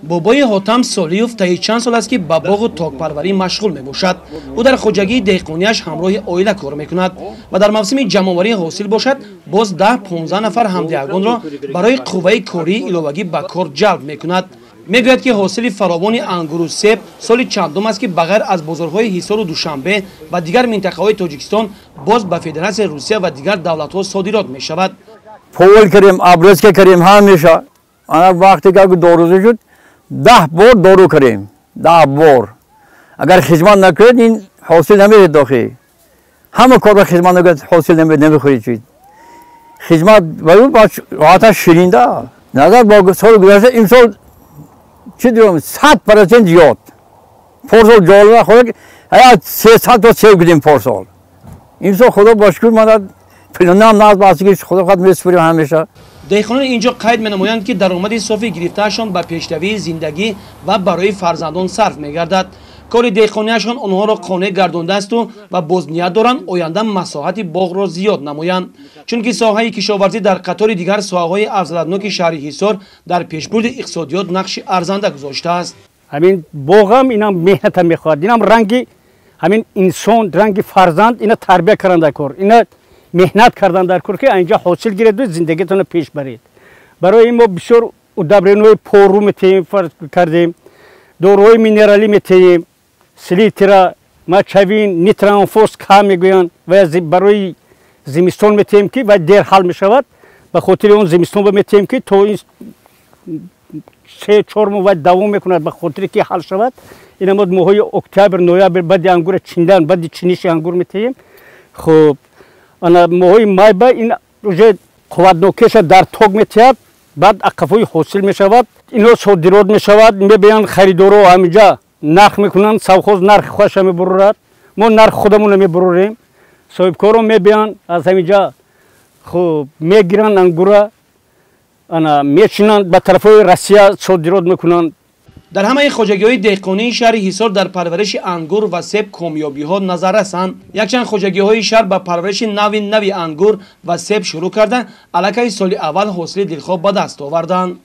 Бобои Ҳотам Солиев таи чанд сол аст, ки ба боғу токпарварӣ машғул мебошад. Ӯ дар хоҷагии деҳқонияш ҳамроҳи оила кор мекунад ва дар мавсими ҷамъоварии ҳосил бошад, боз 10-15 нафар ҳамдеҳагонро барои қувваи кории иловагӣ ба кор ҷалб мекунад. Мегӯяд, ки ҳосили фаровони ангуру себ соли чандум аст, ки ба ғайр аз бозорҳои Ҳисору Душанбе ва дигар минтақаҳои Тоҷикистон боз ба Федератсияи Русия ва дигар давлатҳо содирот мешавад. Пол кардем, обрезка кардем ҳамеша. Ана вақте ки доруза шуд, 10 бор дору кардем, 10 бор. Агар хизмат накунед, ин ҳосил намедиҳад. Дохи ҳама корро хизмат накунед, ҳосил намехӯред. Чиз хизмат роҳата ширинда. Назар бо соли гузашта имсол чӣ дигам, 100% зиёд. Порсол ҷолиба хӯрак 300 то себ гирем порсол. Имсол худо ба шукр мана пилонам наз баст, ки худо хоҳад месупурем ҳамеша. Деҳқонони инҷо қайд менамоянд, ки даромади софи гирифтаашон ба пешравии зиндагӣ ва барои фарзандон сарф мегардад. Кори деҳқонияшон онҳоро қонеъ гардондаасту ва боз ният доранд оянда масоҳати боғро зиёд намоянд, чунки соҳаи кишоварзӣ дар қатори дигар соҳаҳои афзалиятноки шаҳри Ҳисор дар пешбурди иқтисодиёт нақши арзанда гузоштааст. Ҳамин боғам инам меҳната мехоҳад, инам ранги ҳамин инсон, ранги фарзанд, ина тарбия кардан дар кор, ина меҳнат кардан дар кор, ки инҷа ҳосил гиред, зиндагитонро пеш баред. Барои ин мо бисёр удобрение ҳои пору метиҳем, фарз кардем, доруҳои минералӣ метиҳем, селитра, мочевина, нитроаммофоска мегӯянд, ва барои зимистон метиҳем, ки вай дер ҳал мешавад. Ба хотири он зимистон ба метиҳем, ки то ин 3-4 моҳ вай давом мекунад, ба хотире ки ҳал шавад. Ина мо моҳҳои октябр, ноябр, баъди ангура чиндан, баъди чиниши ангур метиҳем. Хуб, ана моҳои май ба ин уже қувватнокиша дар ток метиҳад, баъд ақафои ҳосил мешавад, ино содирот мешавад. Мебиёнд харидоро, ҳаминҷа нарх мекунанд, совхоз нархи худаша мебурорад, мо нархи худамонро мебурорем. Соҳибкорон мебиёнд, аз ҳаминҷа хуб мегиранд ангура, ана мечинанд, ба тарафҳои Россия содирот мекунанд. Дар ҳамаи хоҷагиҳои деҳқонии шаҳри Ҳисор дар парвариши ангур ва себ комёбиҳо назар расанд. Якчанд хоҷагиҳои шаҳр ба парвариши нави нави ангур ва себ шурӯъ карда, аллакай соли аввал ҳосили дилхоҳ ба даст оварданд.